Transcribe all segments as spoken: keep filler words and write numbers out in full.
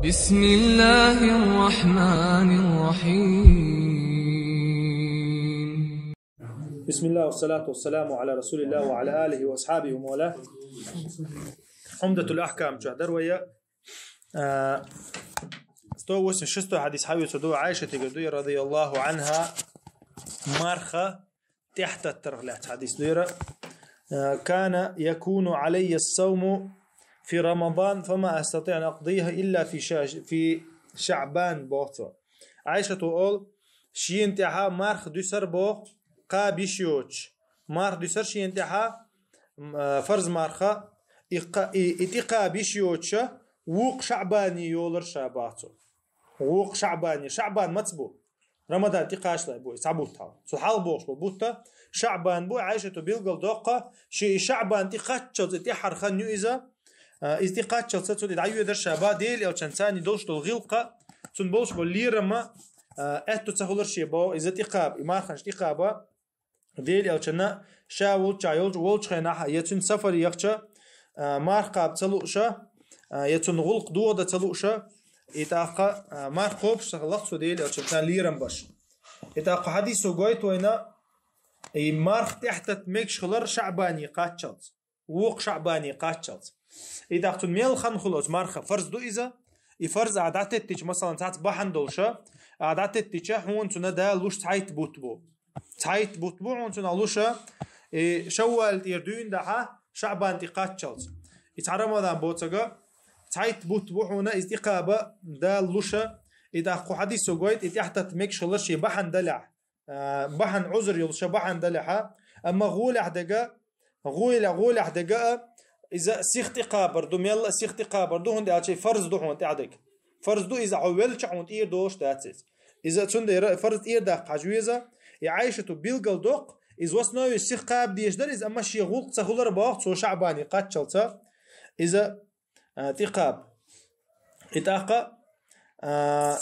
بسم الله الرحمن الرحيم. بسم الله والصلاة والسلام على رسول الله وعلى آله وأصحابه ومن والاه. عمدة الأحكام чу дар вай. А, сто восемьдесят шестой хьадис хьавоьцур ду, Ӏайшатигара ду, رضي الله عنها, марха тӀехьататтарах лаьцна хьадис ду. А, كان يكون علي الصوم في رمضان فما أستطيع أن أقضيه إلا في شا-, في شعبان, боху цо. Ӏайшата олу, шена тӀехьа марха дуьсар боху, кхаба йиш йоцуш. Марха дуьсар шена тӀехьа, м, а, фарз марха, и кха-, и, и тӀекхаба йиш йоцуша, вукху ШаӀбане йолура ша, боху цо. Вукху ШаӀбане. ШаӀбан маца бу? Рамадан тӀекхачале бу, и цхьа бутт хьалха. Цул хьалха бохуш бу бутт ШаӀбан бу, Ӏайшата билгал доккху, шен и ШаӀбан тӀекхаччалца, и тӀаьххьара хан ю иза, а, иза тӀекхаччалца цу тӀе дӀайоьдура ша, боху, Делан Элчанца царна долуш долу гӀиллакх, цунна болуш болу лерам, а, аьтту ца хуьлура шен, боху, иза тӀекхаба, и марханаш тӀекхаба, Делан Элчанна ша волччохь йолчу, волчу хенахь, я цуьнан сафар яхча, а, марха кхаба ца лууша, а, я цунна гӀуллакх дохадан ца лууша, и тӀаккха, а, марха кхобуш ца хилла цо, Делан Элчанца царна лерам беш. И тӀаккха хьадисо гойту вайна, и марха тӀехьататта мегаш хилар ШаӀбане кхаччалц. Вукху ШаӀбане кхаччалц. И тӀаккха цунна мел хан хуьлу оцу марха? Фарз ду иза. И фарз ахь дӀатеттича, масалан, цхьацца бахьана долуша, ахь дӀатеттича, хьуна цунна Дала луш цхьайтта бутт бу. Цхьайтта бутт бу хьуна цунах луша, и Шаввал тӀера дуьйна дахьа, ШаӀбан тӀе кхаччалц. И цхьа Рамадан боцург, цхьайтта бутт бу хьуна, иза тӀекхаба Дала луша, и тӀаккха кху хьадисо гойту, и тӀехьататта мегаш хилар шен бахьана далехь. А, бахьана, Ӏузр йолуша бахьана далехьа, амма гӀолехь дега, гӀоле-, гӀолехь дега а, иза сиха тӀекхабар ду, мелла а сиха тӀекхабар ду, хӀунда аьлча и фарз ду хьуна тӀехь дега. Фарз ду иза, хьо велча хьуна тӀера долуш дац иза. Иза цундела и фарз тӀера даккха хьажа веза, и Ӏайшата билгал доккху, иза в основе сиха кхаба дезаш дара иза, амма шен гӀуллакх ца хуьлура боху цо ШаӀбане кхаччалца. Иза а, тӀекхаба. И тӀаккха, а,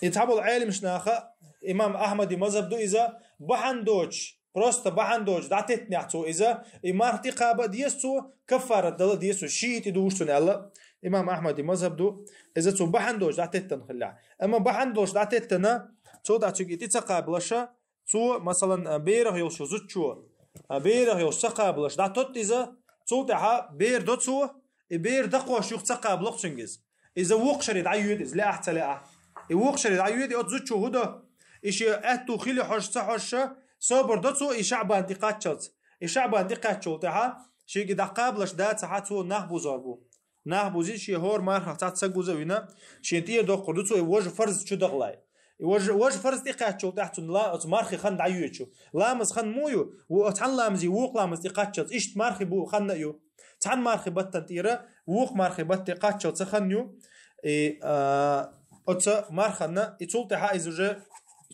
и цхьаболу Ӏеламаш наха, имам Ахьмади мазхаб ду иза, бахьана доцуш, просто бахьана доцуш дӀатеттинехь цо иза, и марха тӀекхаба а деза цо, каффарат дала а деза цо, шиъ тӀе дуьйцу цунна аьлла, имам Ахьмади мазхаб ду, иза цо бахьана доцуш дӀатеттина хиллехь. Амма бахьана доцуш дӀатеттина, цо тӀаккха цуьнга и тӀе ца кхабалаша, цо, масалан, а, берах йолуш зудчо, а, берах йолуш ца кхабалаш дӀатотта иза, цул тӀаьхьа бер до цо, и бер дакхош юха ца кхабало-кх цуьнга иза. Иза вукху шаре дӀайоьду иза, лаахь а, ца лаахь а. И вукху шаре дӀайоьду, и оцу зудчо хӀун до? И шен аьтту хила хьожуш, ца хьожуш, собар до цо и ШаӀбан тӀе кхаччалц. И ШаӀбан тӀе кхаьччул тӀаьхьа, шега и дӀакхабалаш дацахь, цо нах бузор бу. Нах бузий, шен хӀора мархах цхьацца гуза а вина, шен тӀера доккхур ду цо и важа фарз чу дахале. И важа, важа фарз тӀекхаьччул тӀаьхьа цунна ла-, оцу мархи хан дӀайоьду. Ламаз хан муха ю, ву-, оцу цхьана ламазе вукху ламаз тӀекхаччалц, иштта мархи бу хан а ю. Цхьана мархи баттана тӀера вукху мархи батта тӀекхаччалц хан ю. И, а, оцу марханна, и цул тӀаьхьа иза уже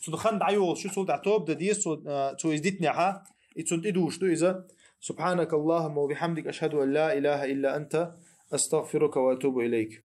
цунна хан дӀайолуш ю, цул тӀаьхьа тоба дан деза цо, а, цо иза дитинехьа, и цунна тӀедугӀуш ду иза. سبحانك اللهم وبحمدك، أشهد أن لا إله إلا أنت، أستغفرك وأتوب إليك.